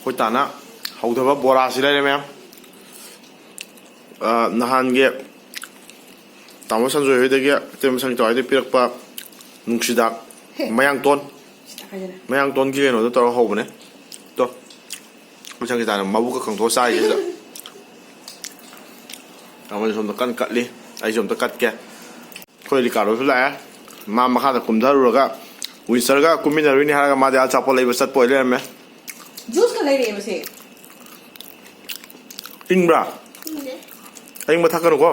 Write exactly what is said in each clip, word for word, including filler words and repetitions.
ꯑꯩꯈꯣꯏ ꯇꯥꯅ ꯍꯧꯗꯕ ꯕꯣꯔꯥꯁꯤ ꯂꯩꯔꯦ, ꯃꯌꯥꯝ꯫ ꯑ, ꯅꯍꯥꯟꯒꯤ ꯇꯥꯃꯣ ꯁꯟꯖꯣꯏ ꯍꯣꯏꯗꯒꯤ, ꯏꯇꯩꯃ ꯁꯪꯒꯤꯇꯥ ꯍꯣꯏꯗꯒꯤ ꯄꯤꯔꯛꯄ ꯅꯨꯡꯁꯤꯗꯥꯛ, ꯍꯦ꯫ ꯃꯌꯥꯡꯇꯣꯟ꯫ ꯁꯤꯗ ꯀꯥꯏꯗꯅꯣ? ꯃꯌꯥꯡꯇꯣꯟꯒꯤ ꯀꯩꯅꯣꯗꯣ ꯇꯧꯔꯒ ꯍꯧꯕꯅꯦ꯫ ꯇꯣ, ꯑꯩꯈꯣꯏ ꯁꯪꯒꯤꯇꯥꯅ ꯃꯕꯨꯛꯀ ꯈꯪꯊꯣꯛꯑ ꯆꯥꯔꯤꯁꯤꯗ꯫ ꯑꯃꯅ ꯁꯣꯝꯗ ꯀꯟꯅ ꯀꯠꯂꯤ, ꯑꯩꯁꯨ ꯑꯝꯇ ꯀꯠꯀꯦ꯫ ꯑꯩꯈꯣꯏ ꯔꯤꯀꯥꯔꯗꯣꯁꯨ ꯂꯥꯛꯑꯦ꯫ ꯃꯥ ꯃꯈꯥꯗ ꯀꯨꯝꯊꯔꯨꯔꯒ ꯋꯤꯟꯆꯔꯒ ꯀꯨꯝꯃꯤꯟꯅꯔꯨꯏꯅꯤ ꯍꯥꯏꯔꯒ ꯃꯥꯗꯤ ꯑꯆꯥꯄꯣꯠ ꯂꯩꯕ ꯆꯠꯄ ꯑꯣꯏ ꯂꯩꯔꯝꯃꯦ꯫ ꯖꯨꯁꯀ ꯂꯩꯔꯛꯑꯦꯕ ꯁꯦ꯫ ꯏꯪꯕ꯭ꯔꯥ? ꯏꯪꯗꯦ꯫ ꯑꯏꯪꯕ ꯊꯛꯀꯅꯨꯀꯣ꯫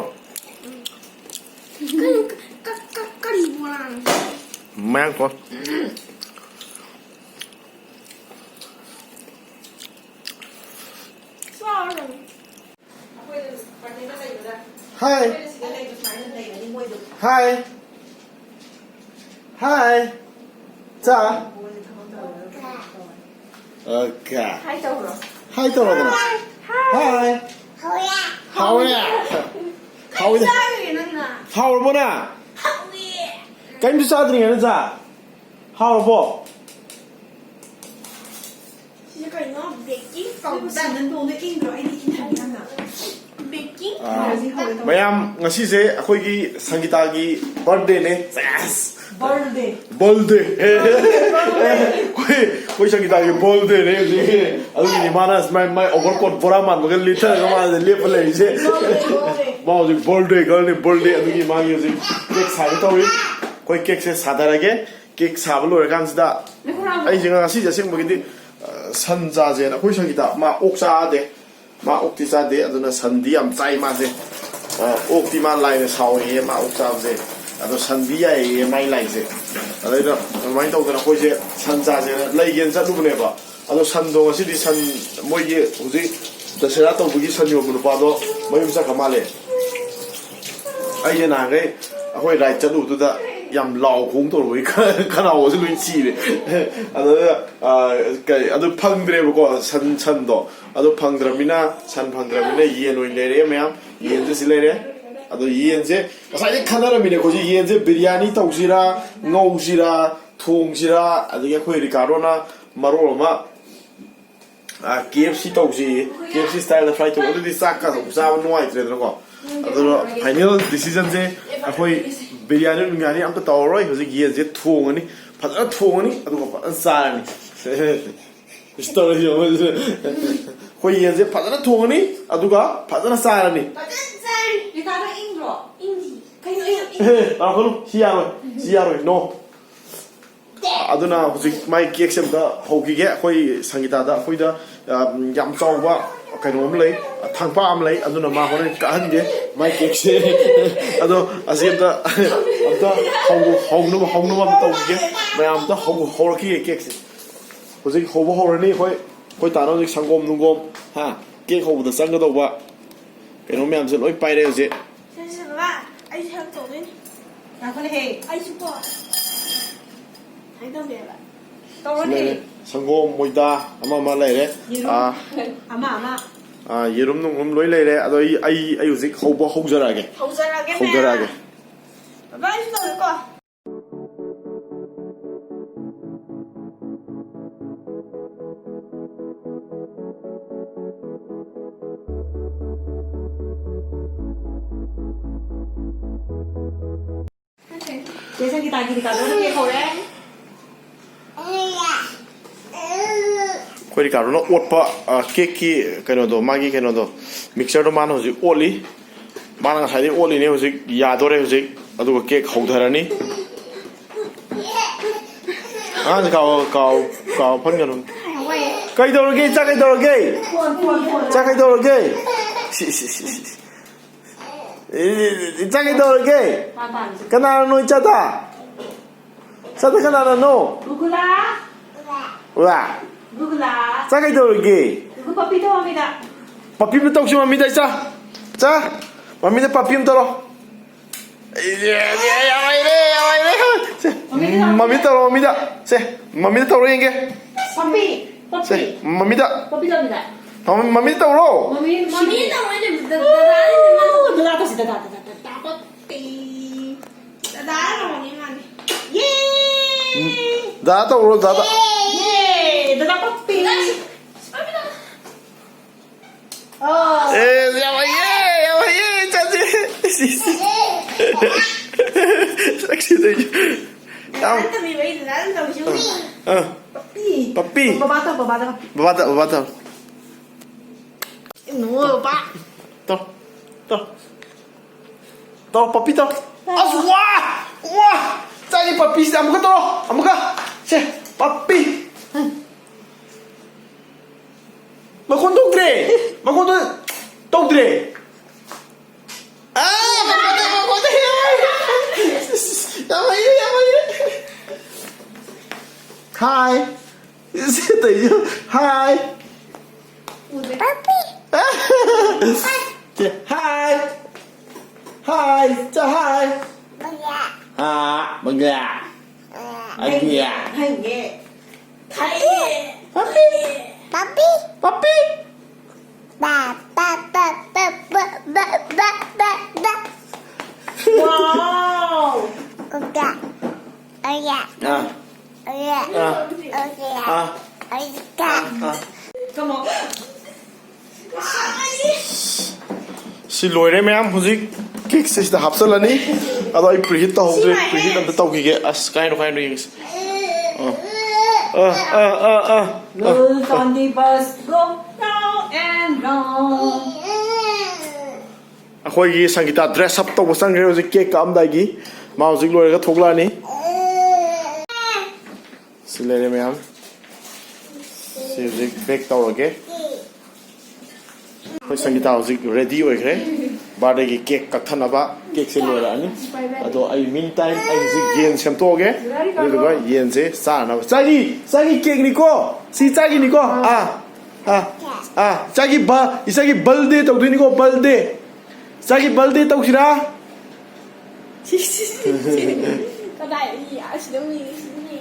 ꯀꯔꯤ, ꯀ-, ꯀ-, ꯀꯔꯤ ꯕꯣꯔꯥꯅꯣ? ꯃꯌꯥꯡ ꯇꯣꯟ꯫ ꯆꯥꯔꯣ꯫ ꯍꯥꯏ꯫ ꯍꯥꯏ꯫ ꯍꯥꯏ꯫ ꯆꯥ꯫ ꯑꯣꯀꯦ꯫ ꯍꯥꯏ ꯇꯧꯔꯣ꯫ ꯍꯥꯏ ꯇꯧꯔꯣꯗꯅ꯫ ꯍꯥꯏ꯫ ꯍꯥꯎꯔꯦ꯫ ꯍꯥꯎꯔꯦ꯫ ꯍꯥꯎꯔꯦ꯫ ꯆꯥꯔꯨꯏ ꯅꯪꯅ꯫ ꯍꯥꯎꯔꯕꯣ ꯅꯪ? ꯍꯥꯎꯏ꯫ ꯀꯩꯝꯇ ꯆꯥꯗ꯭ꯔꯤꯉꯩꯗ ꯆꯥ꯫ ꯍꯥꯎꯔꯕꯣ? ꯁꯤꯁꯦ ꯀꯩꯅꯣ? Baking powder. ꯅꯪ ꯅꯣꯡꯗ ꯏꯪꯗ꯭ꯔꯣ? ꯑꯩꯗꯤ ꯏꯪꯍꯟꯅꯤ ꯌꯥꯝꯅ꯫ ꯕꯦꯀꯤꯡ ꯑꯥ꯫ ꯄꯥꯎꯗꯔ꯫ ꯃꯌꯥꯝ, ꯉꯁꯤꯁꯦ ꯑꯩꯈꯣꯏꯒꯤ ꯁꯪꯒꯤꯇꯥꯒꯤ ꯕꯥꯔꯊꯗꯦꯅꯦ꯫ ꯁꯦꯁ! ꯕꯥꯔꯊꯗꯦ꯫ ꯕꯥꯔꯊꯗꯦ꯫ ꯑꯩꯈꯣꯏ, ꯑꯩꯈꯣꯏ ꯁꯪꯒꯤꯇꯥꯒꯤ ꯕꯥꯔꯊꯗꯦꯅꯦ ꯍꯧꯖꯤꯛ꯫ ꯑꯗꯨꯒꯤꯅꯤ ꯃꯥꯅ ꯁꯨꯃꯥꯏ, ꯃꯥꯏ ꯑꯣꯚꯔꯀꯣꯠ ꯕꯣꯔꯥ ꯃꯥꯟꯕꯒ ꯂꯤꯠꯊꯔꯒ ꯃꯥꯁꯦ ꯂꯦꯞꯄ ꯂꯩꯔꯤꯁꯦ꯫ Birthday, birthday. ꯃꯥ ꯍꯧꯖꯤꯛ ꯕꯥꯔꯊꯗꯦ ꯒꯔꯜꯅꯦ, ꯕꯥꯔꯊꯗꯦ꯫ ꯑꯗꯨꯒꯤ ꯃꯥꯒꯤ ꯍꯧꯖꯤꯛ ꯀꯦꯛ ꯁꯥꯒꯦ ꯇꯧꯔꯤ꯫ ꯑꯩꯈꯣꯏ ꯀꯦꯛꯁꯦ ꯁꯥꯊꯔꯒꯦ꯫ ꯀꯦꯛ ꯁꯥꯕ ꯂꯣꯏꯔꯀꯥꯟꯁꯤꯗ ꯂꯩꯈꯣꯏꯔꯥꯝꯕ꯫ ꯑꯩꯁꯦ ꯉꯁꯤꯁꯦ ꯑꯁꯦꯡꯕꯒꯤꯗꯤ, ꯑ, ꯁꯟ ꯆꯥꯁꯦꯅ, ꯑꯩꯈꯣꯏ ꯁꯪꯒꯤꯇꯥ ꯃꯥ ꯑꯣꯛ ꯆꯥꯗꯦ, ꯃꯥ ꯑꯣꯛꯇꯤ ꯆꯥꯗꯦ, ꯑꯗꯨꯅ ꯁꯟꯗꯤ ꯌꯥꯝ ꯆꯥꯏ ꯃꯥꯁꯦ꯫ ꯑ, ꯑꯣꯛꯇꯤ ꯃꯥ ꯂꯥꯏꯅ ꯁꯥꯎꯋꯦꯌꯦ ꯃꯥ ꯑꯣꯛ ꯆꯥꯕꯁꯦ, ꯑꯗꯣ ꯁꯟꯗꯤ ꯌꯥꯏꯌꯦ ꯃꯥꯏ ꯂꯥꯏꯁꯦ꯫ ꯑꯗꯩꯗ ꯑꯗꯨꯃꯥꯏꯅ ꯇꯧꯗꯅ ꯑꯩꯈꯣꯏꯁꯦ ꯁꯟ ꯆꯥꯁꯦꯅ ꯂꯩꯒꯦꯅ ꯆꯠꯂꯨꯕꯅꯦꯕ꯫ ꯑꯗꯣ ꯁꯟꯗꯣ ꯉꯁꯤꯗꯤ ꯁꯟ, ꯃꯣꯏꯒꯤ ꯍꯧꯖꯤꯛ ꯗꯁꯦꯔꯥ ꯇꯧꯕꯒꯤ ꯁꯟ ꯌꯣꯟꯕ ꯅꯨꯄꯥꯗꯣ ꯃꯌꯨꯝ ꯆꯠꯈ꯭ꯔ ꯃꯥꯜꯂꯦ꯫ ꯑꯩꯁꯦ ꯅꯍꯥꯟꯈꯩ ꯑꯩꯈꯣꯏ ꯔꯥꯏꯗ ꯆꯠꯂꯨꯕꯗꯨꯗ ꯌꯥꯝ ꯂꯥꯎ ꯈꯣꯡ ꯇꯧꯔꯨꯕꯒꯤ ꯈ-, ꯈꯅꯥꯎꯒꯁꯦ ꯂꯣꯏ ꯁꯤꯔꯦ꯫ ꯑꯗꯨꯗ, ꯑ, ꯀꯩ, ꯑꯗꯨ ꯐꯪꯗ꯭ꯔꯦꯕꯀꯣ, ꯁꯟ, ꯁꯟꯗꯣ꯫ ꯑꯗꯨ ꯐꯪꯗ꯭ꯔꯕꯅꯤꯅ, ꯁꯟ ꯐꯪꯗ꯭ꯔꯕꯅꯤꯅ ꯌꯦꯟ ꯑꯣꯏꯅ ꯂꯩꯔꯛꯑꯦ ꯃꯌꯥꯝ꯫ ꯌꯦꯟꯁꯨ ꯁꯤ ꯂꯩꯔꯦ꯫ ꯑꯗꯣ ꯌꯦꯟꯁꯦ ꯉꯁꯥꯏꯗꯩ ꯈꯟꯅꯔꯝꯃꯤꯅꯦ ꯑꯩꯈꯣꯏꯁꯦ, ꯌꯦꯟꯁꯦ ꯕꯤꯔꯌꯥꯅꯤ ꯇꯧꯁꯤꯔꯥ, ꯉꯧꯁꯤꯔꯥ, ꯊꯣꯡꯁꯤꯔꯥ, ꯑꯗꯒꯤ ꯑꯩꯈꯣꯏ ꯔꯤꯀꯥꯔꯗꯣꯅ ꯃꯔꯣꯜ ꯑꯃ ꯀꯦ ꯑꯦꯐ ꯁꯤ ꯇꯧꯁꯤ, ꯀꯦ ꯑꯦꯐ ꯁꯤ ꯁ꯭ꯇꯥꯏꯜꯗ ꯐ꯭ꯔꯥꯏ ꯇꯧ꯫ ꯑꯗꯨꯗꯤ ꯆꯥꯛꯀ ꯑꯃꯨꯛ ꯆꯥꯕ ꯅꯨꯡꯉꯥꯏꯇ꯭ꯔꯦꯗꯅꯀꯣ꯫ ꯑꯗꯨꯅ ꯐꯥꯏꯅꯦꯜ ꯗꯤꯁꯤꯖꯟꯁꯦ ꯑꯩꯈꯣꯏ ꯕꯤꯔꯌꯥꯅꯤ ꯅꯨꯡꯌꯥꯅꯤ ꯑꯝꯇ ꯇꯧꯔꯔꯣꯏ꯫ ꯍꯧꯖꯤꯛ ꯌꯦꯟꯁꯦ ꯊꯣꯡꯉꯅꯤ, ꯐꯖꯅ ꯊꯣꯡꯉꯅꯤ, ꯑꯗꯨꯒ ꯐꯖꯅ ꯆꯥꯔꯅꯤ꯫ ꯏꯁ, ꯇꯧꯔꯛꯏꯁꯦ ꯌꯦꯡꯉꯣ꯫ ꯑꯩꯈꯣꯏ ꯌꯦꯟꯁꯦ ꯐꯖꯅ ꯊꯣꯡꯉꯅꯤ, ꯑꯗꯨꯒ ꯐꯖꯅ ꯆꯥꯔꯅꯤ꯫ ꯐꯖꯅ ꯆꯥꯔꯅꯤ꯫ ꯔꯤꯇꯥꯗꯣ ꯏꯪꯗ꯭ꯔꯣ? ꯏꯪꯗꯤ꯫ ꯀꯩꯅꯣ ꯏꯪ-, ꯏꯪ-, ꯑꯦ, ꯇꯧꯔꯛꯀꯅꯨ꯫ ꯁꯤ ꯌꯥꯔꯣꯏ꯫ ꯁꯤ ꯌꯥꯔꯣꯏ꯫ No꯫ ꯑꯗꯨꯅ ꯍꯧꯖꯤꯛ ꯃꯥꯏ ꯀꯦꯛꯁꯦ ꯑꯝꯇ ꯍꯧꯈꯤꯒꯦ꯫ ꯑꯩꯈꯣꯏ ꯁꯪꯒꯤꯇꯥꯗ ꯑꯩꯈꯣꯏꯗ, ꯑ, ꯌꯥꯝ ꯆꯥꯎꯕ ꯀꯩꯅꯣ ꯑꯃ ꯂꯩ, ꯊꯥꯡꯄꯥꯛ ꯑꯃ ꯂꯩ, ꯑꯗꯨꯅ ꯃꯥ ꯍꯣꯔꯦꯟ ꯀꯛꯍꯟꯒꯦ ꯃꯥꯏ ꯀꯦꯛꯁꯦ꯫ ꯑꯗꯣ ꯑꯁꯤ ꯑꯝꯇ, ꯑꯝꯇ ꯍꯧ-, ꯍꯧꯅꯕ, ꯍꯧꯅꯕ ꯑꯝꯇ ꯇꯧꯈꯤꯒꯦ꯫ ꯃꯌꯥꯝ ꯑꯝꯇ ꯍꯧ-, ꯍꯧꯔꯛꯈꯤꯒꯦ ꯀꯦꯛꯁꯦ꯫ ꯍꯧꯖꯤꯛ ꯍꯧꯕ ꯍꯧꯔꯅꯤ꯫ ꯑꯩꯈꯣꯏ, ꯑꯩꯈꯣꯏ ꯇꯥꯅ ꯍꯧꯖꯤꯛ ꯁꯪꯒꯣꯝ ꯅꯨꯡꯒꯣꯝ, ꯍꯥ, ꯀꯦꯛ ꯍꯧꯕꯗ ꯆꯪꯒꯗꯧꯕ ꯀꯩꯅꯣ ꯃꯌꯥꯝꯁꯦ ꯂꯣꯏ ꯄꯥꯏꯔꯦ ꯍꯧꯖꯤꯛ꯫ ꯁꯦ, ꯁꯦ, ꯕꯕꯥ, ꯑꯩꯁꯨ ꯍꯦꯜꯞ ꯇꯧꯗꯣꯏꯅꯤ꯫ ꯉꯥꯏꯈꯣꯅꯦꯍꯦ꯫ ꯑꯩꯁꯨ ꯀꯣ꯫ ꯁꯨꯃꯥꯏꯅ ꯇꯧꯗꯦꯕ꯫ ꯇꯧꯔꯣꯅꯦ꯫ ꯂꯩꯔꯦ꯫ ꯁꯪꯒꯣꯝ, ꯃꯣꯏꯗꯥ, ꯑꯃ ꯑꯃ ꯂꯩꯔꯦ꯫ ꯌꯦꯔꯨꯝ꯫ ꯑꯥ, ꯑꯃ, ꯑꯃ꯫ ꯑꯥ, ꯌꯦꯔꯨꯝ ꯅꯨꯡꯔꯨꯝ ꯂꯣꯏ ꯂꯩꯔꯦ꯫ ꯑꯗꯣ ꯑꯩ, ꯑꯩ, ꯑꯩ ꯍꯧꯖꯤꯛ ꯍꯧꯕ ꯍꯧꯖꯔꯛꯑꯒꯦ꯫ ꯍꯧꯖꯔꯛꯑꯒꯦ, ꯍꯧꯖꯔꯛꯑꯒꯦ꯫ ꯃꯌꯥꯝ꯫ ꯕꯕꯥ, ꯑꯩꯁꯨ ꯇꯧꯒꯦꯀꯣ꯫ ꯆꯦ ꯁꯪꯒꯤꯇꯥꯒꯤ ꯔꯤꯀꯥꯔꯗꯣꯅ ꯀꯦꯛ ꯍꯧꯔꯦ꯫ ꯑꯩꯈꯣꯏ ꯔꯤꯀꯥꯔꯗꯣꯅ ꯑꯣꯠꯄ, ꯑ, ꯀꯦꯛꯀꯤ ꯀꯩꯅꯣꯗꯣ, ꯃꯥꯒꯤ ꯀꯩꯅꯣꯗꯣ, ꯃꯤꯛꯁꯆꯔꯗꯣ ꯃꯥꯅ ꯍꯧꯖꯤꯛ ꯑꯣꯠꯂꯤ꯫ ꯃꯥꯅ ꯉꯁꯥꯏꯗꯩ ꯑꯣꯠꯂꯤꯅꯦ, ꯍꯧꯖꯤꯛ ꯌꯥꯗꯣꯔꯦ ꯍꯧꯖꯤꯛ꯫ ꯑꯗꯨꯒ ꯀꯦꯛ ꯍꯧꯊꯔꯅꯤ꯫ ꯑꯉꯥꯡꯁꯦ ꯀꯥꯎ, ꯀꯥꯎ, ꯀꯥꯎ ꯐꯟꯒꯅꯨ꯫ ꯀꯩꯗꯧꯔꯒꯦ? ꯏꯆꯥ ꯀꯩꯗꯧꯔꯒꯦ? ꯏꯆꯥ ꯀꯩꯗꯧꯔꯒꯦ? ꯁꯤ, ꯁꯤ, ꯁꯤ, ꯁꯤ꯫ ꯏ-, ꯏ-, ꯏꯆꯥ ꯀꯩꯗꯧꯔꯒꯦ? ꯃꯥ ꯄꯥꯝꯃꯤꯁꯦ꯫ ꯀꯅꯥꯅꯅꯣ ꯏꯆꯥꯗ? ꯏꯆꯥꯗ ꯀꯅꯥꯅꯅꯣ? ꯒꯨꯒꯨꯂꯥ꯫ ꯋꯥ꯫ ꯒꯨꯒꯨꯂꯥ꯫ ꯏꯆꯥ ꯀꯩꯗꯧꯔꯒꯦ? ꯒꯨꯒꯨ ꯄꯞꯄꯤ ꯇꯧ ꯃꯃꯤꯗ꯫ ꯄꯞꯄꯤ ꯑꯃ ꯇꯧꯁꯤ ꯃꯃꯤꯗ, ꯏꯆꯥ꯫ ꯏꯆꯥ, ꯃꯃꯤꯗ ꯄꯞꯄꯤ ꯑꯃ ꯇꯧꯔꯣ꯫ ꯑꯦ, ꯑꯦ, ꯑꯦ, ꯌꯥꯝ ꯍꯩꯔꯦ, ꯌꯥꯝ ꯍꯩꯔꯦ꯫ ꯁꯦ, ꯃꯃꯤ ꯇꯧꯔꯣ, ꯃꯃꯤꯗ꯫ ꯁꯦ, ꯃꯃꯤꯗ ꯇꯧꯔꯣ ꯌꯦꯡꯒꯦ꯫ ꯄꯞꯄꯤ, ꯄꯞꯄꯤ꯫ ꯁꯦ, ꯃꯃꯤꯗ꯫ ꯄꯞꯄꯤ ꯇꯧꯃꯤꯗ꯫ ꯃꯃꯤ, ꯃꯃꯤꯗ ꯇꯧꯔꯣ꯫ ꯃꯃꯤ, ꯃꯃꯤ ꯇꯧꯔꯣꯏꯅꯦ, ꯗ-, ꯗꯗꯥꯅꯦ, ꯗꯗꯥꯅꯦ꯫ ꯗꯗꯥ ꯇꯧꯁꯤ, ꯗꯗꯥ, ꯗꯗꯥ, ꯗꯗꯥ, ꯄꯞꯄꯤ꯫ ꯗꯗꯥ ꯇꯧꯔꯣ, ꯗꯗꯥ꯫ ꯌꯦ! ꯗꯗꯥ ꯄꯞꯄꯤ꯫ ꯁꯛꯁꯤꯗ꯫ ꯌꯥꯝ ꯅꯠꯇꯕꯤꯕ ꯑꯩꯅ ꯅꯪ ꯇꯧꯔꯤꯁꯤ ꯎꯅꯤ꯫ ꯑꯥ꯫ ꯄꯞꯄꯤ꯫ ꯄꯞꯄꯤ꯫ ꯕꯕꯥ ꯇꯧ, ꯕꯕꯥꯗ ꯄꯞꯄꯤ꯫ ꯕꯕꯥꯗ, ꯕꯕꯥꯗ꯫ ꯏꯅꯣ, ꯕꯕꯥ꯫ ꯇꯧ꯫ ꯇꯧ꯫ ꯇꯧ, ꯄꯞꯄꯤ ꯇꯧ꯫ ꯑꯁ, ꯋꯥ! ꯋꯥ! ꯆꯥꯏ ꯄꯞꯄꯤꯁꯤꯗ ꯑꯃꯨꯛꯀ ꯇꯧ꯫ ꯑꯃꯨꯛꯀ꯫ ꯁꯦ, ꯄꯞꯄꯤ꯫ ꯃꯈꯣꯟ ꯊꯣꯛꯇ꯭ꯔꯦ꯫ ꯃꯈꯣꯟ ꯊꯣꯛ-, ꯇꯧꯗ꯭ꯔꯦ꯫ ꯑꯥ, ꯃꯈꯣꯟ ꯊꯣꯛ-, ꯃꯈꯣꯟ ꯊꯣꯛ-, ꯌꯥꯝ ꯍꯩꯔꯦ, ꯌꯥꯝ ꯍꯩꯔꯦ꯫ ꯍꯥꯏ꯫ ꯁꯤ ꯇꯧꯏꯁꯦ꯫ ꯍꯥꯏ꯫ ꯎꯗ꯭ꯔꯦ꯫ ꯄꯞꯄꯤ꯫ ꯁꯦ, ꯍꯥꯏ꯫ ꯍꯥꯏ꯫ ꯆꯥ ꯍꯥꯏ꯫ ꯕꯒ꯭ꯌꯥ꯫ ꯑꯥ, ꯕꯒ꯭ꯌꯥ꯫ ꯑꯥ꯫ ꯑꯒ꯭ꯌꯥ꯫ ꯍꯩꯌꯦ꯫ ꯄꯞꯄꯤ꯫ ꯄꯞꯄꯤ꯫ ꯄꯞꯄꯤ꯫ ꯄꯥ, ꯄꯥ, ꯄꯥ, ꯄꯥ, ꯕ, ꯕ, ꯕ, ꯕ, ꯕ꯫ ꯋꯥꯎ! ꯑꯣꯀꯦ꯫ ꯑꯣꯀꯦ꯫ ꯑꯥ꯫ ꯑꯣꯀꯦ꯫ ꯑꯥ꯫ ꯑꯣꯀꯦ꯫ ꯑꯥ꯫ ꯑꯣꯀꯦ꯫ ꯑꯥ꯫ ꯁꯤ ꯂꯣꯏꯔꯦ ꯃꯌꯥꯝ꯫ ꯍꯧꯖꯤꯛ ꯀꯦꯛꯁꯦ ꯁꯤꯗ ꯍꯥꯞꯆꯤꯜꯂꯅꯤ꯫ ꯑꯗꯣ ꯑꯩ preheat ꯇꯧꯍꯧꯗ꯭ꯔꯦ꯫ Preheat ꯑꯝꯇ ꯇꯧꯈꯤꯒꯦ꯫ ꯑꯁ, ꯀꯥꯏꯅꯣ, ꯀꯥꯏꯅꯣ ꯌꯦꯡꯉꯁꯤ꯫ ꯑꯥ, ꯑꯥ, ꯑꯥ, ꯑꯥ, ꯑꯥ꯫ Rules on the bus go round and round. ꯑꯩꯈꯣꯏꯒꯤ ꯁꯪꯒꯤꯇꯥ dress up ꯇꯧꯕ ꯆꯪꯈ꯭ꯔꯦ ꯍꯧꯖꯤꯛ ꯀꯦꯛ ꯀꯛꯑꯝꯗꯥꯏꯒꯤ꯫ ꯃꯥ ꯍꯧꯖꯤꯛ ꯂꯣꯏꯔꯒ ꯊꯣꯛꯂꯛꯑꯅꯤ꯫ ꯁꯤ ꯂꯩꯔꯦ ꯃꯌꯥꯝ꯫ ꯁꯤ ꯍꯧꯖꯤꯛ bake ꯇꯧꯔꯒꯦ꯫ ꯑꯩꯈꯣꯏ ꯁꯪꯒꯤꯇꯥ ꯍꯧꯖꯤꯛ ready ꯑꯣꯏꯈ꯭ꯔꯦ꯫ Birthdayꯒꯤ cake ꯀꯛꯊꯠꯅꯕ꯫ Cakeꯁꯦ ꯂꯣꯏꯔꯛꯑꯅꯤ꯫ ꯑꯗꯣ ꯑꯩ meantime ꯑꯩ ꯍꯧꯖꯤꯛ ꯌꯦꯟ ꯁꯦꯝꯗꯣꯛꯑꯒꯦ꯫ ꯑꯗꯨꯗꯨꯒ ꯌꯦꯟꯁꯦ ꯆꯥꯅꯕ꯫ ꯆꯥꯒꯤ, ꯆꯥꯒꯤ cakeꯅꯤꯀꯣ꯫ ꯁꯤ ꯆꯥꯒꯤꯅꯤꯀꯣ꯫ ꯑꯥ, ꯑꯥ, ꯑꯥ꯫ ꯆꯥꯒꯤ ꯕ-, ꯏꯆꯥꯒꯤ birthday ꯇꯧꯗꯣꯏꯅꯤꯀꯣ, birthday꯫ ꯆꯥꯒꯤ birthday ꯇꯧꯁꯤꯔꯥ? ꯀꯗꯥꯏ? ꯑꯁꯤꯗ ꯃꯤ, ꯁꯤꯗ ꯃꯤ꯫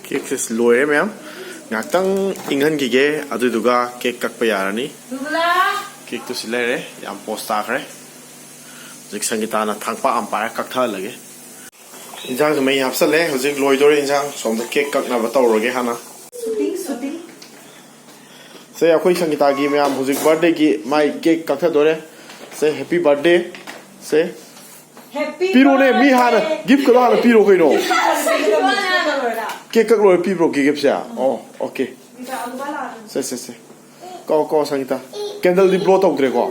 Cakeꯁꯦ ꯂꯣꯏꯔꯦ ꯃꯌꯥꯝ꯫ ꯉꯥꯏꯍꯥꯛꯇꯪ ꯏꯪꯍꯟꯈꯤꯒꯦ, ꯑꯗꯨꯗꯨꯒ cake ꯀꯛꯄ ꯌꯥꯔꯅꯤ꯫ ꯕꯨꯕꯨꯂꯥ! Cakeꯇꯨ ꯁꯤ ꯂꯩꯔꯦ, ꯌꯥꯝ pose ꯇꯥꯈ꯭ꯔꯦ꯫ ꯍꯧꯖꯤꯛ ꯁꯪꯒꯤꯇꯥꯅ ꯊꯥꯡꯄꯥꯛ ꯑꯃ ꯄꯥꯏꯔꯒ ꯀꯛꯊꯍꯜꯂꯒꯦ꯫ ꯏꯟꯖꯥꯡꯁꯨ ꯃꯩ ꯍꯥꯞꯆꯜꯂꯦ꯫ ꯍꯧꯖꯤꯛ ꯂꯣꯏꯗꯣꯔꯦ ꯏꯟꯖꯥꯡ꯫ ꯁꯣꯝꯗ cake ꯀꯛꯅꯕ ꯇꯧꯔꯒꯦ ꯍꯥꯟꯅ꯫ Shooting, shooting꯫ ꯁꯤ ꯁꯦ, ꯑꯩꯈꯣꯏ ꯁꯪꯒꯤꯇꯥꯒꯤ ꯃꯌꯥꯝ ꯍꯧꯖꯤꯛ ꯕꯥꯔꯗꯦꯒꯤ ꯃꯥꯏ ꯀꯦꯛ ꯀꯛꯊꯗꯣꯔꯦ꯫ ꯁꯦ, ꯍꯦꯄꯤ ꯕꯥꯔꯗꯦ꯫ ꯁꯦ, ꯄꯤꯔꯣꯅꯦ, ꯃꯤ ꯍꯥꯟꯅ, ꯒꯤꯐꯀꯗꯣ ꯍꯥꯟꯅ ꯄꯤꯔꯣ ꯀꯩꯅꯣ꯫ ꯀꯦꯛ ꯀꯛ ꯂꯣꯏꯔ ꯄꯤꯕ꯭ꯔꯣ ꯀꯦꯛ ꯒꯤꯐꯁꯦ? ꯑꯣ, ꯑꯣꯀꯦ꯫ ꯁꯦ, ꯁꯦ, ꯁꯦ꯫ ꯀꯣ, ꯀꯣ, ꯁꯪꯒꯤꯇꯥ꯫ ꯀꯦꯟꯗꯜꯗꯤ ꯕ꯭ꯂꯣ ꯇꯧꯗ꯭ꯔꯦꯀꯣ?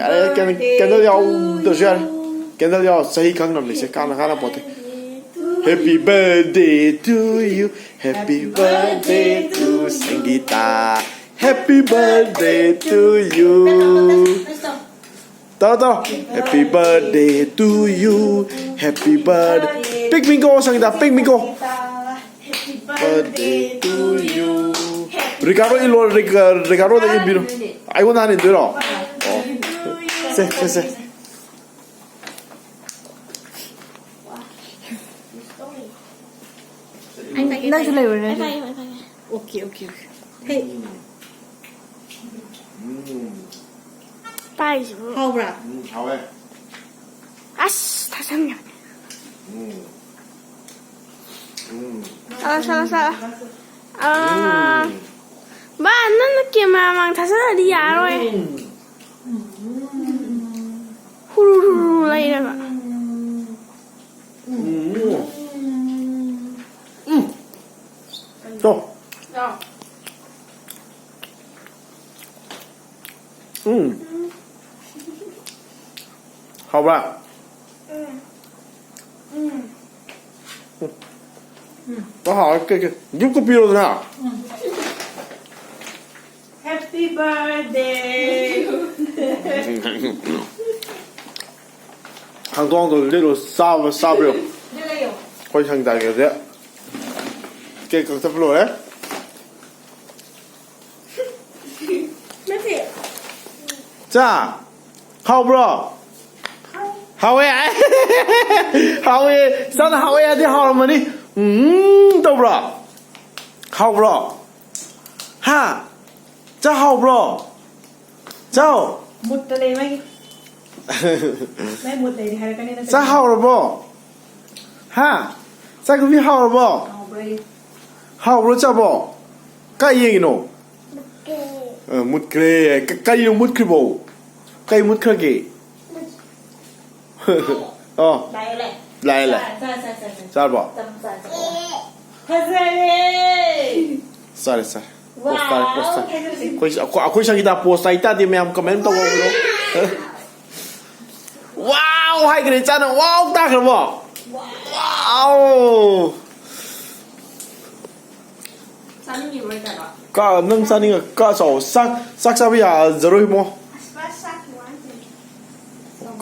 ꯌꯥꯔꯦ, ꯀꯦꯟ-, ꯀꯦꯟꯗꯜ ꯌꯥꯎꯗ꯭ꯔꯁꯨ ꯌꯥꯔꯦ꯫ ꯀꯦꯟꯗꯜ ꯌꯥꯎ, ꯆꯍꯤ ꯈꯪꯅꯕꯅꯤꯁꯦ, ꯀꯥꯟꯅ ꯀꯥꯟꯅ ꯄꯣꯠꯇꯦ꯫ Happy birthday to you, happy birthday to ꯁꯪꯒꯤꯇꯥ, happy birthday to you꯫ ꯇꯧꯔꯣ, ꯇꯧꯔꯣ꯫ Happy birthday to you, happy birthday꯫ ꯄꯤꯛ ꯃꯤꯡ ꯀꯧ, ꯁꯪꯒꯤꯇꯥ, ꯄꯤꯛ ꯃꯤꯡ ꯀꯧ꯫ Birthday to you꯫ ꯔꯤꯀꯥꯔꯗꯣ ꯏꯜꯂꯣ, ꯔꯤꯀꯥ-, ꯔꯤꯀꯥꯔꯗꯣꯗ ꯏꯟꯕꯤꯔꯣ꯫ ꯑꯩꯉꯣꯟꯗ ꯍꯥꯟꯅ ꯏꯟꯗꯣꯏꯔꯣ? ꯑꯣ꯫ ꯁꯦ, ꯁꯦ, ꯁꯦ꯫ ꯅꯪꯁꯨ ꯂꯩꯔꯨꯔꯦ, ꯅꯪꯁꯨ꯫ Okay, okay, okay. ꯍꯦ꯫ ꯎꯝ꯫ ꯄꯥꯏꯁꯤꯕꯨ꯫ ꯍꯥꯎꯕ꯭ꯔꯥ? ꯎꯝ, ꯍꯥꯎꯋꯦ꯫ ꯑꯁ, ꯊꯥꯖꯟꯒꯅꯤ꯫ ꯎꯝ꯫ ꯎꯝ꯫ ꯁꯥꯂꯥ, ꯁꯥꯂꯥ, ꯁꯥꯂꯥ꯫ ꯑꯥ꯫ ꯎꯝ꯫ ꯕꯥ, ꯅꯪꯅ ꯀꯦꯃꯦꯔꯥ ꯃꯥꯡ ꯊꯥꯖꯜꯂꯗꯤ ꯌꯥꯔꯣꯏ꯫ ꯎꯝ꯫ ꯍꯨꯔꯨ ꯍꯨꯔꯨ ꯂꯩꯔꯒ꯫ ꯎꯝ꯫ ꯎꯝ꯫ ꯇꯣ꯫ ꯎꯝ꯫ ꯍꯥꯎꯕ꯭ꯔꯥ? ꯎꯝ꯫ ꯎꯝ꯫ ꯎꯝ꯫ ꯍꯥꯎꯋꯦ, ꯀꯩ, ꯀꯩ, ꯒꯤꯐꯀ ꯄꯤꯔꯣꯗꯅ꯫ ꯎꯝ꯫ Happy birthday꯫ ꯍꯥꯡꯗꯣꯛ ꯍꯥꯡꯗꯣꯛ ꯂꯤꯠꯂꯨ, ꯆꯥꯕ ꯆꯥꯕ꯭ꯔꯣ? ꯂꯤꯠꯂꯣ꯫ ꯑꯩꯈꯣꯏ ꯁꯪꯒꯤꯇꯥꯒꯤꯁꯦ ꯀꯦꯛ ꯀꯛꯊꯠꯄ ꯂꯣꯏꯔꯦ꯫ ꯅꯠꯇꯦ꯫ ꯆꯥ, ꯍꯥꯎꯕ꯭ꯔꯣ? ꯍꯥꯎꯋꯦ꯫ ꯍꯥꯎꯋꯦ꯫ ꯆꯥꯅ ꯍꯥꯎꯋꯦ ꯍꯥꯏꯗꯤ ꯍꯥꯎꯔꯝꯃꯅꯤ꯫ ꯎꯝ ꯇꯧꯕ꯭ꯔꯣ? ꯍꯥꯎꯕ꯭ꯔꯣ? ꯍꯥ? ꯆꯥ ꯍꯥꯎꯕ꯭ꯔꯣ? ꯆꯥꯎ꯫ ꯃꯨꯠꯇ ꯂꯩ ꯃꯥꯒꯤ꯫ ꯃꯥꯏ ꯃꯨꯠ ꯂꯩꯔꯤ ꯍꯥꯏꯔꯛꯀꯅꯤ ꯅꯠꯇ꯭ꯔꯗꯤ꯫ ꯆꯥ ꯍꯥꯎꯔꯕꯣ? ꯍꯥ? ꯆꯥꯛ ꯍꯥꯎꯔꯕꯣ? ꯍꯥꯎꯕ꯭ꯔꯥ? ꯍꯥꯎꯕ꯭ꯔꯣ ꯆꯥꯕꯣ? ꯀꯥꯏ ꯌꯦꯡꯉꯤꯅꯣ? ꯑ, ꯃꯨꯠꯈ꯭ꯔꯦ꯫ ꯀ-, ꯀꯔꯤꯅꯣ ꯃꯨꯠꯈ꯭ꯔꯤꯕꯣ? ꯀꯩ ꯃꯨꯠꯈ꯭ꯔꯒꯦ? ꯑꯣ, ꯂꯥꯛꯑꯦ, ꯂꯥꯛꯑꯦ꯫ ꯂꯥꯛꯑꯦ, ꯂꯥꯛꯑꯦ꯫ ꯆꯥꯔꯦ, ꯆꯥꯔꯦ, ꯆꯥꯔꯦ, ꯆꯥꯔꯦ꯫ ꯆꯥꯔꯕꯣ? ꯆꯥꯃꯁ ꯆꯥꯔꯦ, ꯆꯥꯃꯁ꯫ ꯐꯖꯔꯦ꯫ ꯆꯥꯔꯦ, ꯆꯥꯔꯦ꯫ ꯄꯣꯁ ꯇꯥꯔꯦ, ꯄꯣꯁ ꯇꯥꯔꯦ꯫ ꯋꯥꯎ, ꯐꯖꯔꯦ꯫ ꯑꯩꯈꯣꯏ, ꯑꯩꯈꯣꯏ, ꯑꯩꯈꯣꯏ ꯁꯪꯒꯤꯇꯥ ꯄꯣꯁ ꯇꯥꯏ ꯇꯥꯗꯦ ꯃꯌꯥꯝ ꯀꯃꯦꯟ ꯇꯧꯕꯤꯔꯣ꯫ ꯋꯥꯎ ꯍꯥꯏꯈ꯭ꯔꯦ ꯏꯆꯥꯅ꯫ ꯋꯥꯎ ꯇꯥꯈ꯭ꯔꯕꯣ? ꯋꯥꯎ꯫ ꯆꯥꯅꯤꯡꯉꯤꯕ꯭ꯔꯣ ꯏꯇꯥꯗꯣ? ꯀ-, ꯅꯪ ꯆꯥꯅꯤꯡꯉ ꯀ ꯆꯥꯎ꯫ ꯆꯥꯛ, ꯆꯥꯛ ꯆꯥꯕ ꯌꯥꯖꯔꯣꯏ ꯏꯃꯣ꯫ ꯑꯁ, ꯕꯁ ꯆꯥꯛꯀꯤ ꯋꯥ ꯅꯠꯇꯦ꯫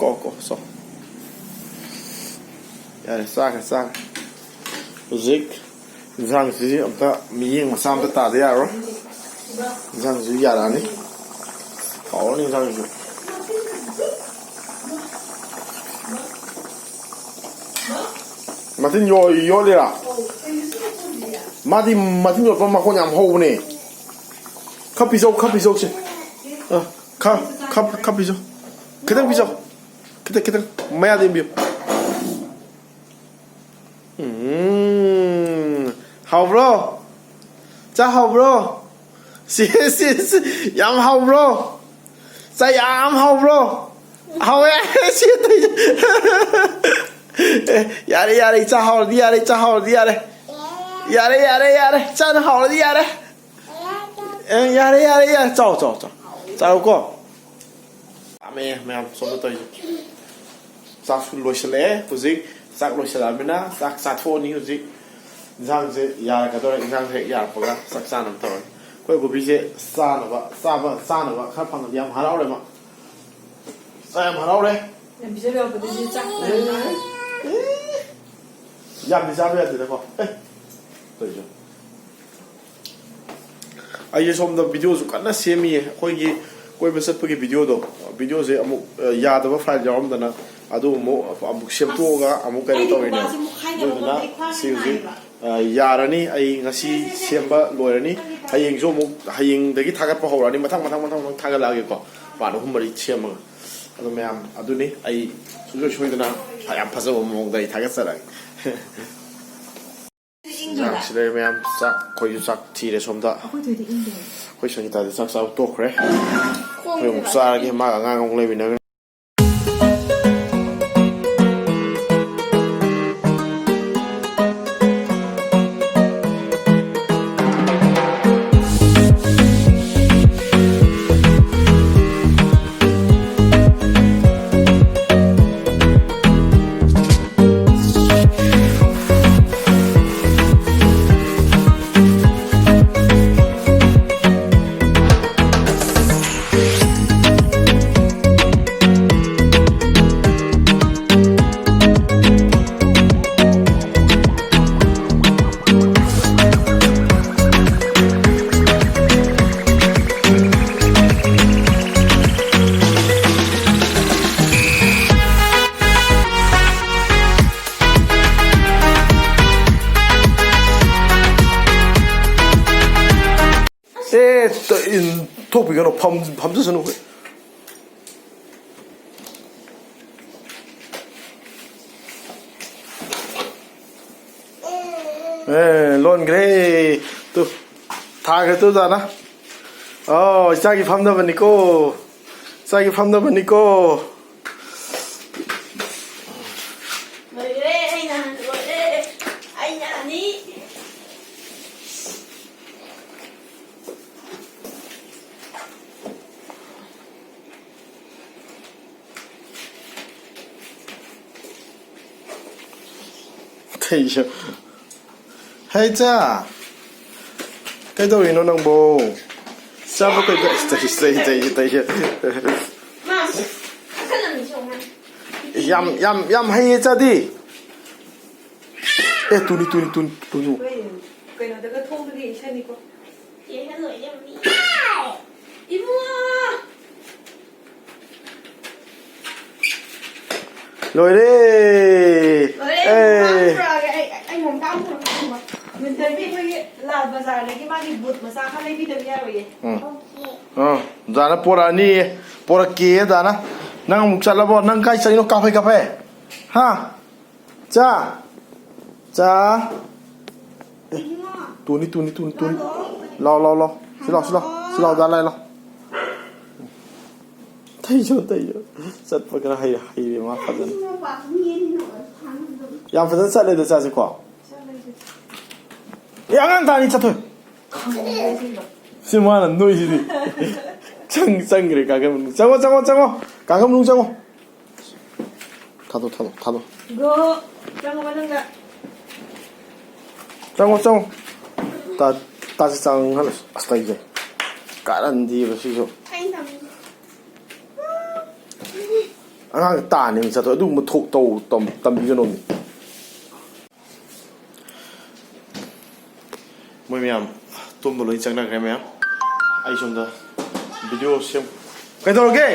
ꯀꯣ, ꯀꯣ, ꯆꯥꯎ꯫ ꯌꯥꯔꯦ, ꯆꯥꯈ꯭ꯔꯦ, ꯆꯥꯈ꯭ꯔꯦ꯫ ꯍꯧꯖꯤꯛ ꯏꯟꯁꯥꯡꯁꯤ ꯑꯝꯇ ꯃꯤꯠꯌꯦꯡ ꯃꯆꯥ ꯑꯝꯇ ꯇꯥꯗ ꯌꯥꯔꯣꯏ꯫ ꯏꯟꯁꯥꯡꯁꯤ ꯌꯥꯔꯛꯑꯅꯤ꯫ ꯍꯥꯎꯔꯅꯤ ꯏꯟꯁꯥꯡꯁꯤ꯫ ꯃꯇꯤꯟ ꯌꯣ-, ꯌꯣꯠꯂꯤꯔꯥ? ꯃꯥꯗꯤ ꯃꯇꯤꯟ ꯌꯣꯠꯄ ꯃꯈꯣꯟ ꯌꯥꯝ ꯍꯧꯕꯅꯦ꯫ ꯈꯔ ꯄꯤꯖꯧ, ꯈꯔ ꯄꯤꯖꯧꯁꯦ꯫ ꯑ, ꯈꯔ, ꯈꯔ, ꯈꯔ ꯄꯤꯖꯧ꯫ ꯈꯤꯇꯪ ꯄꯤꯖꯧ꯫ ꯈꯤꯇꯪ, ꯈꯤꯇꯪ꯫ ꯃꯌꯥꯗ ꯏꯟꯕꯤꯌꯨ꯫ ꯎꯝ, ꯍꯥꯎꯕ꯭ꯔꯣ? ꯆꯥ ꯍꯥꯎꯕ꯭ꯔꯣ? ꯁꯤ, ꯁꯤ, ꯁꯤ, ꯌꯥꯝ ꯍꯥꯎꯕ꯭ꯔꯣ? ꯆꯥ ꯌꯥꯝ ꯍꯥꯎꯕ꯭ꯔꯣ? ꯍꯥꯎꯋꯦ꯫ ꯁꯤ ꯑꯇꯩꯁꯦ꯫ ꯑꯦ, ꯌꯥꯔꯦ, ꯌꯥꯔꯦ, ꯏꯆꯥ ꯍꯥꯎꯔꯗꯤ ꯌꯥꯔꯦ, ꯏꯆꯥ ꯍꯥꯎꯔꯗꯤ ꯌꯥꯔꯦ꯫ ꯌꯥꯔꯦ, ꯌꯥꯔꯦ, ꯌꯥꯔꯦ, ꯏꯆꯥꯅ ꯍꯥꯎꯔꯗꯤ ꯌꯥꯔꯦ꯫ ꯑꯦ, ꯌꯥꯔꯦ, ꯌꯥꯔꯦ, ꯌꯥꯔꯦ, ꯆꯥꯎ, ꯆꯥꯎ, ꯆꯥꯎ꯫ ꯆꯥꯎꯀꯣ꯫ ꯌꯥꯝꯃꯦ ꯃꯌꯥꯝ ꯁꯣꯝꯗ ꯇꯧꯔꯤꯁꯦ꯫ ꯆꯥꯛꯁꯨ ꯂꯣꯏꯁꯤꯜꯂꯛꯑꯦ ꯍꯧꯖꯤꯛ꯫ ꯆꯥꯛ ꯂꯣꯏꯁꯤꯜꯂꯛꯑꯕꯅꯤꯅ ꯆꯥꯛ ꯆꯥꯊꯣꯛꯑꯅꯤ ꯍꯧꯖꯤꯛ꯫ ꯏꯟꯁꯥꯡꯁꯦ ꯌꯥꯔꯛꯀꯗꯧꯔꯦ꯫ ꯏꯟꯁꯥꯡꯁꯦ ꯍꯦꯛ ꯌꯥꯔꯛꯄꯒ ꯆꯥꯛ ꯆꯥꯅꯕ ꯇꯧꯔꯅꯤ꯫ ꯑꯩꯈꯣꯏ ꯀꯣꯕꯤꯁꯦ ꯆꯥꯅꯕ, ꯆꯥꯕ, ꯆꯥꯅꯕ ꯈꯔ ꯐꯪꯉꯗꯤ ꯌꯥꯝ ꯍꯔꯥꯎꯔꯦ ꯃꯥ꯫ ꯆꯥ ꯌꯥꯝ ꯍꯔꯥꯎꯔꯦ꯫ ꯌꯥꯝ ꯄꯤꯖꯕ ꯌꯥꯎꯔꯛꯄꯗꯨꯗꯤ ꯆꯥꯛ ꯌꯥꯝ ꯆꯥꯔꯦ꯫ ꯌꯥꯝꯗꯤ ꯆꯥꯕ ꯌꯥꯗꯦꯗꯀꯣ꯫ ꯑꯦ, ꯇꯧꯔꯤꯁꯦ꯫ ꯑꯩꯁꯦ ꯁꯣꯝꯗ ꯚꯤꯗꯤꯑꯣꯁꯨ ꯀꯟꯅ ꯁꯦꯝꯃꯤꯌꯦ꯫ ꯑꯩꯈꯣꯏꯒꯤ ꯀꯣꯏꯕ ꯆꯠꯄꯒꯤ ꯚꯤꯗꯤꯑꯣꯗꯣ, ꯚꯤꯗꯤꯑꯣꯁꯦ ꯑꯃꯨꯛ, ꯑ, ꯌꯥꯗꯕ ꯐꯥꯏꯜ ꯌꯥꯎꯔꯝꯗꯅ ꯑꯗꯨ ꯑꯃꯨꯛ, ꯑꯃꯨꯛ ꯁꯦꯝꯗꯣꯛꯑꯒ ꯑꯃꯨꯛ ꯀꯩꯅꯣ ꯑꯩꯗꯤ ꯇꯧꯔꯤꯅꯦ꯫ ꯃꯨꯛꯕꯥꯡꯁꯦ ꯃꯨꯛꯈꯥꯏꯅꯕ ꯑꯗꯨꯗꯨꯅ ꯉꯝꯗꯦ, ꯑꯩ ꯈ꯭ꯋꯥꯡꯁꯦ ꯁꯤ ꯍꯧꯖꯤꯛ, ꯅꯥꯏꯌꯦꯕ꯫ ꯑ, ꯌꯥꯔꯅꯤ꯫ ꯑꯩ ꯉꯁꯤ ꯁꯦꯝꯕ ꯂꯣꯏꯔꯅꯤ꯫ ꯍꯌꯦꯡꯁꯨ ꯑꯃꯨꯛ, ꯍꯌꯦꯡꯗꯒꯤ ꯊꯥꯒꯠꯄ ꯍꯧꯔꯛꯑꯅꯤ꯫ ꯃꯊꯪ, ꯃꯊꯪ, ꯃꯊꯪ, ꯃꯊꯪ ꯊꯥꯒꯠꯂꯛꯑꯒꯦꯀꯣ꯫ ꯄꯥꯔꯠ ꯑꯍꯨꯝ ꯃꯔꯤ ꯁꯦꯝꯃꯒ꯫ ꯑꯗꯣ ꯃꯌꯥꯝ, ꯑꯗꯨꯅꯤ ꯑꯩ ꯁꯨꯡꯁꯣꯏ ꯁꯣꯏꯗꯅ ꯌꯥꯝ ꯐꯖꯕ ꯃꯑꯣꯡꯗ ꯑꯩ ꯊꯥꯒꯠꯆꯔꯛꯑꯒꯦ꯫ ꯆꯥꯛꯁꯤ ꯂꯩꯔꯦ ꯃꯌꯥꯝ, ꯆꯥꯛ, ꯑꯩꯈꯣꯏꯁꯨ ꯆꯥꯛ ꯊꯤꯔꯦ ꯁꯣꯝꯗ꯫ ꯑꯩꯈꯣꯏ ꯊꯣꯏꯗꯤ ꯏꯪꯗꯦ꯫ ꯑꯩꯈꯣꯏ ꯁꯪꯒꯤꯇꯥꯗꯤ ꯆꯥꯛ ꯆꯥꯕ ꯇꯣꯛꯈ꯭ꯔꯦ꯫ ꯑꯩꯈꯣꯏ ꯑꯃꯨꯛ ꯆꯥꯔꯒꯦ, ꯃꯥꯒ ꯑꯉꯥꯡ ꯑꯃꯨꯛ ꯂꯩꯃꯤꯟꯅꯒꯅꯤ꯫ ꯑꯦ, ꯊꯣꯛꯄꯤꯒꯅꯨ, ꯐꯝ-, ꯐꯝꯖꯁꯅꯨ꯫ ꯑꯦ, ꯂꯣꯟꯈ꯭ꯔꯦ꯫ ꯇꯨ, ꯊꯥꯈ꯭ꯔꯦ ꯇꯨ ꯗꯥꯅ꯫ ꯑꯣ, ꯏꯆꯥꯒꯤ ꯐꯝꯅꯕꯅꯤꯀꯣ꯫ ꯏꯆꯥꯒꯤ ꯐꯝꯅꯕꯅꯤꯀꯣ꯫ ꯂꯣꯏꯔꯦ, ꯑꯩꯅ ꯍꯥꯟꯅ ꯂꯣꯏꯔꯦ꯫ ꯑꯩꯅ ꯑꯅꯤ꯫ ꯀꯩꯁꯨ꯫ ꯍꯦ, ꯏꯆꯥ! ꯀꯩꯗꯧꯔꯤꯅꯣ ꯅꯪꯕꯣ? ꯆꯥꯕ ꯀꯩꯗ-, ꯏꯁ, ꯏꯁ, ꯏꯁ, ꯏꯁ, ꯏꯁ, ꯏꯁ꯫ ꯃꯥ, ꯀꯥꯈꯠꯂꯝꯃꯤꯁꯦ ꯌꯦꯡꯉꯨ꯫ ꯌꯥꯝ, ꯌꯥꯝ, ꯌꯥꯝ ꯍꯩꯌꯦ, ꯏꯆꯥꯗꯤ꯫ ꯑꯦ, ꯇꯨꯅꯤ, ꯇꯨꯅꯤ, ꯇꯨꯅꯤ, ꯇꯨꯅꯤ꯫ ꯀꯩꯅꯣꯗꯒ ꯊꯣꯡꯗꯒ ꯌꯩꯁꯟꯅꯤꯀꯣ꯫ ꯌꯩꯍꯜꯂꯣꯏ, ꯌꯥꯝ ꯃꯤ꯫ ꯏꯕꯨꯡꯉꯣ! ꯂꯣꯏꯔꯦ꯫ ꯂꯣꯏꯔꯦ, ꯑꯦ꯫ ꯃꯣꯝꯄꯥꯛ ꯑꯃ ꯄꯨꯔꯛꯑꯒꯦ꯫ ꯑꯩ, ꯑꯩ ꯃꯣꯝꯄꯥꯛ ꯑꯃ ꯄꯨꯔꯛꯀꯦ꯫ ꯃꯤꯟꯇꯔꯒꯤ ꯑꯩꯈꯣꯏꯒꯤ ꯂꯥꯜ ꯕꯖꯥꯔꯗꯒꯤ ꯃꯥꯒꯤ ꯕꯨꯠ ꯃꯆꯥ ꯈꯔ ꯂꯩꯕꯤꯗꯕ ꯌꯥꯔꯣꯏꯌꯦ꯫ ꯎꯝ꯫ ꯑ, ꯗꯥꯅ ꯄꯣꯔꯛꯑꯅꯤ꯫ ꯄꯣꯔꯛꯀꯦ, ꯗꯥꯅ꯫ ꯅꯪ ꯑꯃꯨꯛ ꯆꯠꯂꯕꯣ? ꯅꯪ ꯀꯥꯏ ꯆꯠꯂꯤꯅꯣ? ꯀꯥꯐꯩ, ꯀꯥꯐꯩ꯫ ꯍꯥ? ꯆꯥ꯫ ꯆꯥ꯫ ꯇꯨꯅꯤ, ꯇꯨꯅꯤ, ꯇꯨꯅꯤ, ꯇꯨꯅꯤ꯫ ꯂꯥꯎ, ꯂꯥꯎ, ꯂꯥꯎ꯫ ꯁꯤ ꯂꯥꯎ, ꯁꯤ ꯂꯥꯎ꯫ ꯁꯤ ꯂꯥꯎ, ꯗꯥ ꯂꯥꯏ ꯂꯥꯎ꯫ ꯇꯩꯖꯣ, ꯇꯩꯖꯣ꯫ ꯆꯠꯄ ꯈꯔ ꯍꯩ-, ꯍꯩꯔꯦ ꯃꯥ ꯐꯖꯅ꯫ ꯌꯥꯝ ꯐꯖꯅ ꯆꯠꯂꯦꯗ ꯆꯥꯁꯦꯀꯣ꯫ ꯑꯦ, ꯑꯉꯥꯡ ꯇꯥꯅꯤ, ꯆꯠꯊꯣꯏ꯫ ꯁꯤ ꯃꯥꯅ ꯅꯣꯏꯁꯤꯗꯤ꯫ ꯆꯪ-, ꯆꯪꯈ꯭ꯔꯦ ꯀꯥꯡꯈꯟ ꯃꯅꯨꯡ꯫ ꯆꯪꯉꯣ, ꯆꯪꯉꯣ, ꯆꯪꯉꯣ꯫ ꯀꯥꯡꯈꯟ ꯃꯅꯨꯡ ꯆꯪꯉꯣ꯫ ꯊꯥꯗꯣꯛ, ꯊꯥꯗꯣꯛ, ꯊꯥꯗꯣꯛ꯫ ꯒꯣ꯫ ꯆꯪꯉꯣ ꯃꯅꯨꯡꯗ꯫ ꯆꯪꯉꯣ, ꯆꯪꯉꯣ꯫ ꯇꯥ-, ꯇꯥꯁꯤ ꯆꯪꯍꯜꯂꯁꯤ꯫ ꯑꯁ, ꯇꯥꯏꯖꯩ꯫ ꯀꯥꯔꯟꯗꯤꯕ ꯁꯤꯁꯨ꯫ ꯑꯩꯅ ꯊꯝꯃꯤ꯫ ꯑꯉꯥꯡ ꯇꯥꯅꯦꯅ ꯆꯠꯊꯣꯛ꯫ ꯑꯗꯨꯒꯨꯝꯕ ꯊꯣꯛ ꯇꯧ-, ꯇꯝ-, ꯇꯝꯕꯤꯒꯅꯣꯃꯤ꯫ ꯃꯣꯏ ꯃꯌꯥꯝ ꯇꯨꯝꯕ ꯂꯣꯏ ꯆꯪꯅꯈ꯭ꯔꯦ ꯃꯌꯥꯝ꯫ ꯑꯩ ꯁꯣꯝꯗ ꯚꯤꯗꯤꯑꯣ ꯁꯦꯝ-, ꯀꯩꯗꯧꯔꯒꯦ?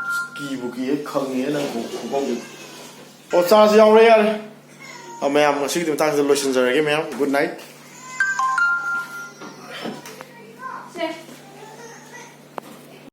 ꯑꯁ, ꯀꯤꯕꯨ ꯀꯤꯌꯦ, ꯈꯪꯉꯦ ꯅꯪ ꯈꯣꯡ-, ꯈꯣꯡꯐꯝꯗꯨ꯫ ꯑꯣ, ꯆꯥꯔꯖ ꯌꯥꯎꯔꯦ, ꯌꯥꯔꯦ꯫ ꯑ, ꯃꯌꯥꯝ ꯉꯁꯤꯒꯤꯗꯤ ꯃꯇꯥꯡꯁꯤꯗ ꯂꯣꯏꯁꯤꯟꯖꯔꯒꯦ ꯃꯌꯥꯝ꯫ Good night꯫